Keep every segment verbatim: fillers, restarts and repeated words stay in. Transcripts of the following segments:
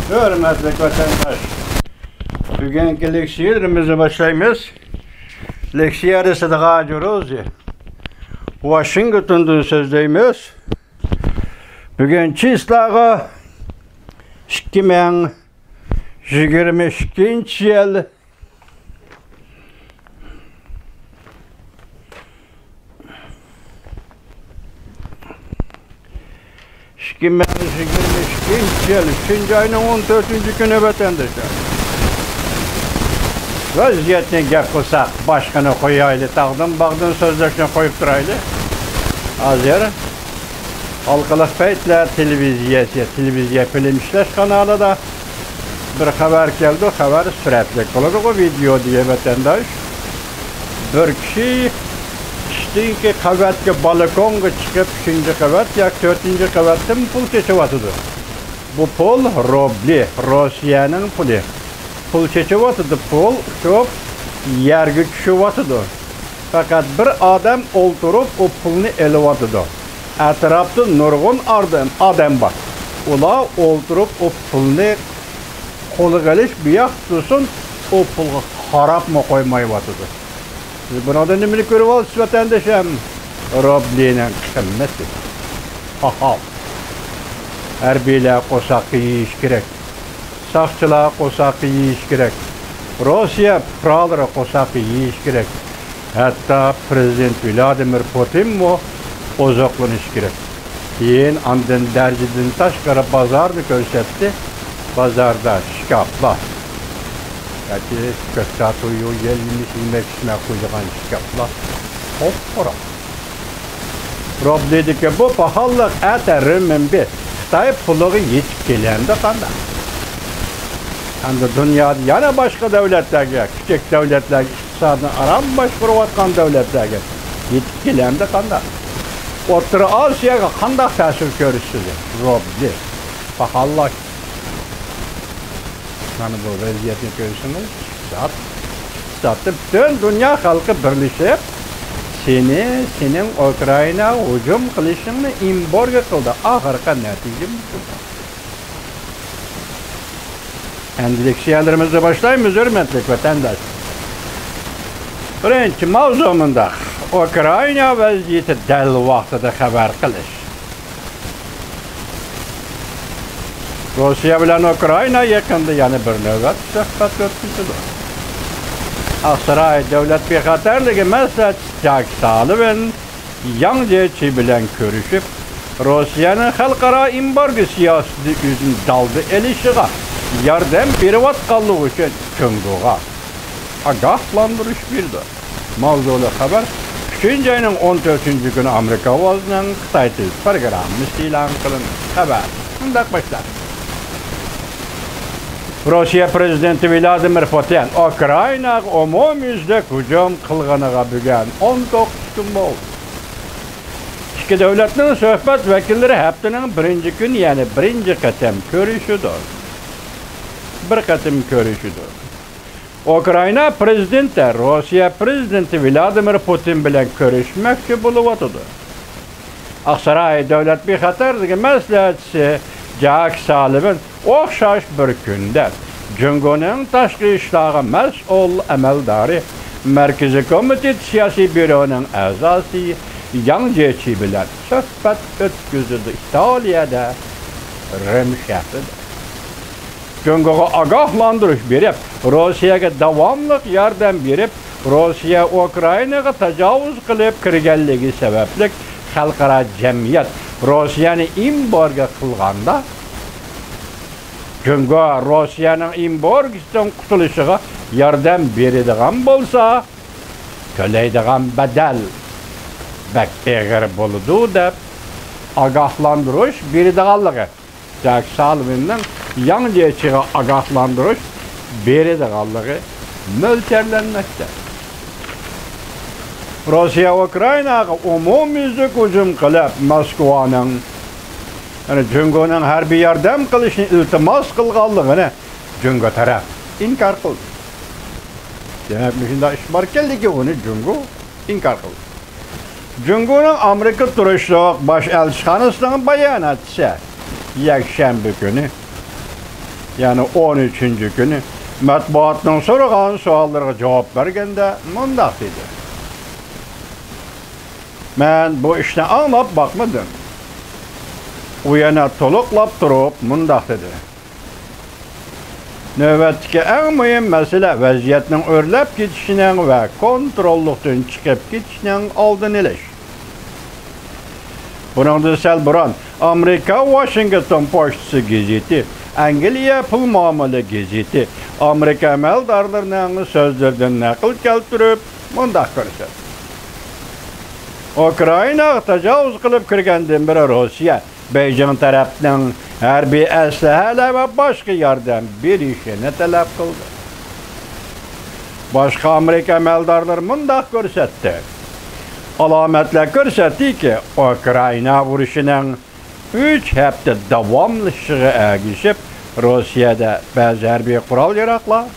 ھۆرمەتلىك ۋەتەنداش، بۈگۈنكى لېكسىيەلىرىمىزنى باشلايمىز. لېكسىيە رىسىدىغا جۇروزى ۋاشىنگتوندىن سۆزلەيمىز. بۈگۈن چىسلاغا ئىككى مىڭ يىگىرمە ئىككىنچى يىل ئىككى مىڭ يىگىرمە ئىككىنچى يىل ئۈچىنچى ئاينىڭ ئون تۆتىنچى كۈنى، ۋەتەنداشلار. ۋەزىيەتنى گەپ قىلساق، باشقىنى قويايلى، تاغدىن باغدىن سۆزلەشنى قويۇپ تۇرايلى. ھازىر ھالقىلىق پەيتلەر تېلېۋىزىيەسى، تېلېۋىزىيە فىلىم ئىشلەش قانالىدا بىر خەۋەر كەلدى، خەۋەر سۈرەتلىك بولىدىغۇ، ۋىدېئو دېگەن ۋەتەنداش. بىر كىشى ئۈستۈنكى قەۋەتكە، بالكونغا چىقىپ، ئۈچىنچى قەۋەت ياكى تۆتىنچى قەۋەتتىن پۇل چېچىۋاتىدۇ. بۇ پۇل روبلى، روسىيەنىڭ پۇلى. پۇل چېچىۋاتىدۇ، پۇل ئۇچۇپ يەرگە چۈشۈۋاتىدۇ. پەقەت بىر ئادەم ئولتۇرۇپ ئۇ پۇلنى ئېلىۋاتىدۇ. ئەتراپتا نۇرغۇن ئادەم، ئادەم بار. ئۇلار ئولتۇرۇپ ئۇ پۇلنى قولىغا ئېلىش بۇياق تۇرسۇن، ئۇ پۇلغا قاراپمۇ قويمايۋاتىدۇ. سىز بۇنىڭدىن نېمىنى كۆرۈۋالىسىز، ۋەتەندىشىم؟ روبلىنىڭ قىممىتى. ھاھا. ھەربىيلەر قورساققا يېيىش كېرەك. ساقچىلار قورساققا يېيىش كېرەك. روسىيە پۇقرالىرى قورساققا يېيىش كېرەك. ھەتتا پىرېزىدېنت ۋلادىمىر پۇتىنمۇ ئوزۇقلىنىشى كېرەك. كېيىن ئاندىن دەرىجىدىن تاشقىرى بازارنى كۆرسەتتى. بازاردا شكاپلار. ياكى كۆكتاتۇيۇ، يەل يېمىش، يېمەك ئىچمەك قويىدىغان شكاپلار. قۇپقۇرۇق. روبلىدىكى بۇ پاخاللىق ئەتە رېنمىنبى، خىتاي پۇلىغا يېتىپ كېلەمدۇ قانداق؟ ئەمدى دۇنيادا يەنە باشقا دۆلەتلەرگە، كىچىك دۆلەتلەرگە، ئىقتىسادنى ئاران باشقۇرۇۋاتقان دۆلەتلەرگە يېتىپ كېلەمدۇ قانداق؟ ئوتتۇرا ئاسىياغا قانداق تەسىر كۆرسىتىدۇ؟ روبلى، پاخاللىق. مانا بۇ ۋەزىيەتنى كۆرسىڭىز، ئىقتىساد، ئىقتىسادتا پۈتۈن دۇنيا خەلقى بىرلىشىپ، سېنى، سېنىڭ ئۇكرائىناغا ھۇجۇم قىلىشىڭنى ئېمبارگو قىلدى. ئاخىرقى نەتىجە مۇشۇ. ئەمدى لېكسىيەلىرىمىزنى باشلايمىز، ھۆرمەتلىك ۋەتەنداش. بىرىنچى ماۋزۇ مۇنداق: ئۇكرائىنا ۋەزىيىتى دەل ۋاقتىدا خەۋەر قىلىش. روسىيە بىلەن ئۇكرائىنا يېقىندا يەنە بىر نۆۋەت سۆھبەت ئۆتكۈزىدۇ. ئاقساراي دۆلەت بىخەتەرلىكى مەسلىھەتچىسى جاك سالىۋىن ياڭ جيېچى بىلەن كۆرۈشۈپ، روسىيەنىڭ خەلقئارا ئېمبارگو سىياسىتىدە ئۆزىنى دالدا ئېلىشىغا ياردەم بېرىۋاتقانلىقى ئۈچۈن جۇڭگوغا ئاگاھلاندۇرۇش بېرىدۇ. ماۋزۇلۇق خەۋەر ئۈچىنچى ئاينىڭ ئون تۆتىنچى كۈنى ئامېرىكا ئاۋازىنىڭ خىتاي تىل پروگراممىسى ئېلان قىلىندى. خەۋەر مۇنداق باشلانغان. روسىيە پىرېزىدېنتى ۋلادىمىر پۇتىن ئۇكرائىناغا ئومۇميۈزلۈك ھۇجۇم قىلغىنىغا بۈگۈن ئون توققۇز كۈن بولدى. ئىككى دۆلەتنىڭ سۆھبەت ۋەكىللىرى ھەپتىنىڭ بىرىنچى كۈنى، يەنى بىرىنچى قېتىم كۆرۈشىدۇ. بىر قېتىم كۆرۈشىدۇ. ئۇكرائىنا پىرېزىدېنتى روسىيە پىرېزىدېنتى ۋلادىمىر پۇتىن بىلەن كۆرۈشمەكچى بولۇۋاتىدۇ. ئاقساراي دۆلەت بىخەتەرلىكى مەسلىھەتچىسى جاك سالىۋىن ئوخشاش بىر كۈندە جۇڭگونىڭ تاشقى ئىشلارغا مەسئۇل ئەمەلدارى، مەركىزىي كومىتېت سىياسىي بيۇرونىڭ ئەزاسى ياڭ جيېچى بىلەن سۆھبەت ئۆتكۈزىدۇ. ئىتالىيەدە رىم شەھىرىدە. جۇڭگوغا ئاگاھلاندۇرۇش بېرىپ، روسىيەگە داۋاملىق ياردەم بېرىپ، روسىيە ئۇكرائىناغا تاجاۋۇز قىلىپ كىرگەنلىكى سەۋەبلىك خەلقئارا جەمئىيەت روسىيەنى ئېمبارگو قىلغاندا، جۇڭگو روسىيەنىڭ ئېمبارگوسىدىن قۇتۇلۇشىغا ياردەم بېرىدىغان بولسا، تۆلەيدىغان بەدەل بەك ئېغىر بولىدۇ، دەپ ئاگاھلاندۇرۇش بېرىدىغانلىقى، جاك سالىۋىننىڭ ياڭ جيېچىغا ئاگاھلاندۇرۇش بېرىدىغانلىقى مۆلچەرلەنمەكتە. روسىيە ئۇكرائىناغا ئومۇميۈزلۈك ھۇجۇم قىلىپ، موسكۋانىڭ، يەنى جۇڭگونىڭ ھەربىي ياردەم قىلىشنى ئىلتىماس قىلغانلىقىنى جۇڭگو تەرەپ ئىنكار قىلدى. دېمەك، مۇشۇنداق ئىش باركەنلىكى ئۇنى جۇڭگو ئىنكار قىلدى. جۇڭگونىڭ ئامېرىكا تۇرۇشلۇق باش ئەلچىخانىسىنىڭ باياناتچىسى يەكشەنبە كۈنى يەنى ئون ئۈچىنچى كۈنى مەتبۇئاتنىڭ سورىغان سوئاللىرىغا جاۋاب بەرگەندە مۇنداق دېدى: مەن بۇ ئىشنى ئاڭلاپ باقمىدىم. ئۇ يەنە تولۇقلاپ تۇرۇپ مۇنداق دېدى: نۆۋەتتىكى ئەڭ مۇھىم مەسىلە ۋەزىيەتنىڭ ئۆرلەپ كېتىشىنىڭ ۋە كونتروللۇقتىن چىقىپ كېتىشىنىڭ ئالدىنى ئېلىش. بۇنىڭدىن سەل بۇرۇن، ئامېرىكا ۋاشىنگتون پوچتىسى گېزىتى، ئەنگلىيە پۇل مۇئامىلە گېزىتى ئامېرىكا ئەمەلدارلىرىنىڭ سۆزلىرىدىن نەقىل كەلتۈرۈپ، مۇنداق كۆرسەتتى: ئۇكرائىناغا تاجاۋۇز قىلىپ كىرگەندىن بېرى روسىيە بېيجىڭ تەرەپنىڭ ھەربىي ئەسلىھەلەر ۋە باشقا ياردەم بېرىشىنى تەلەپ قىلدى. باشقا ئامېرىكا ئەمەلدارلىرى مۇنداق كۆرسەتتى: ئالامەتلەر كۆرسەتتىكى، ئۇكرائىنا ئۇرۇشىنىڭ ئۈچ ھەپتە داۋاملىشىشىغا ئەگىشىپ، روسىيەدە بەزى ھەربىي قورال-ياراغلار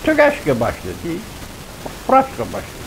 تۈگەشكە باشلىدى، ئۇپراشقا باشلىدى.